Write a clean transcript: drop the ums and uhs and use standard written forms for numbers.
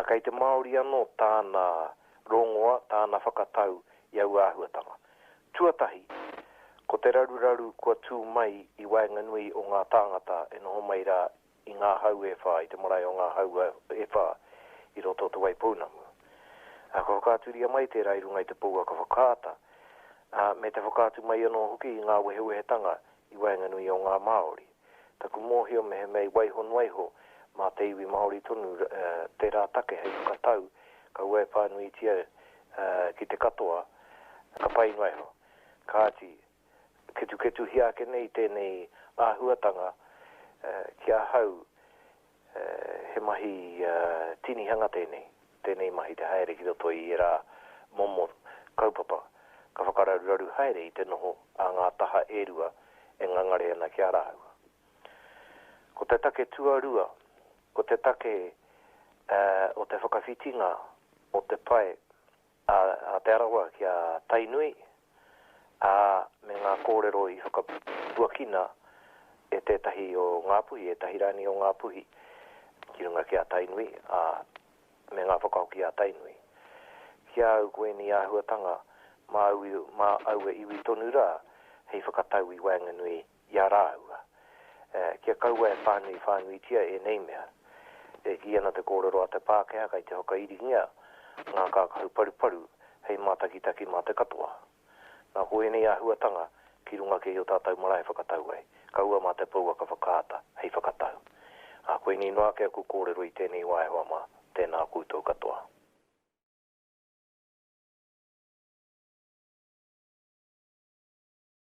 Kei te Māori anō tāna rongoa, tāna whakatau i aua āhuatanga. Tuatahi, ko te raruraru kua tū mai i waenganui o ngā tāngata e noho mai rā i ngā hau e whā, i te marae o ngā hau e whā i roto o Te Waipounamu. Ā, ka whakaaturia mai tērā i runga i te pouaka whakaata, ā, me te whakaatu mai anō hoki i ngā wehewehetanga i waenganui o ngā Māori. Taku mōhio mehemea i waiho noa iho mā te iwi Māori tonu tērā take hei whakatau, kaua e pānuitia ki te katoa, ka pai noa iho. Kāti, ketuketuhia ake nei tēnei āhuatanga ki ahau he mahi tinihanga tēnei, tēnei mahi te haere ki roto i ērā momo kaupapa ka whakararuraru haere i te noho a ngā taha e rua e ngangare ana ki a rāua. Ko te take tuarua, ko te take o te whakawhitinga o te pae a Te Arawa ki a Tainui, ā, me ngā kōrero i whakapuakina e tētahi o Ngāpuhi, ētahi rānei o Ngāpuhi ki runga ki a Tainui, ā, me ngā whakahoki a Tainui. Ki a au ko ēnei āhuatanga mā mā aua iwi tonu rā hei whakatau i waenganui i a rāua, kia kaua e whānui whānuitia ēnei mea. E kī ana te kōrero a te Pākehā kei te whakairingia ngā kākahu paruparu hei mātakitaki mā te katoa. Nā, ko ēnei āhuatanga ki runga kei o tātou marae whakatau ai, kaua mā te pouaka whakaata hei whakatau. Ā, koinei noa ake aku kōrero i tēnei wā e hoa mā, tēnā koutou katoa.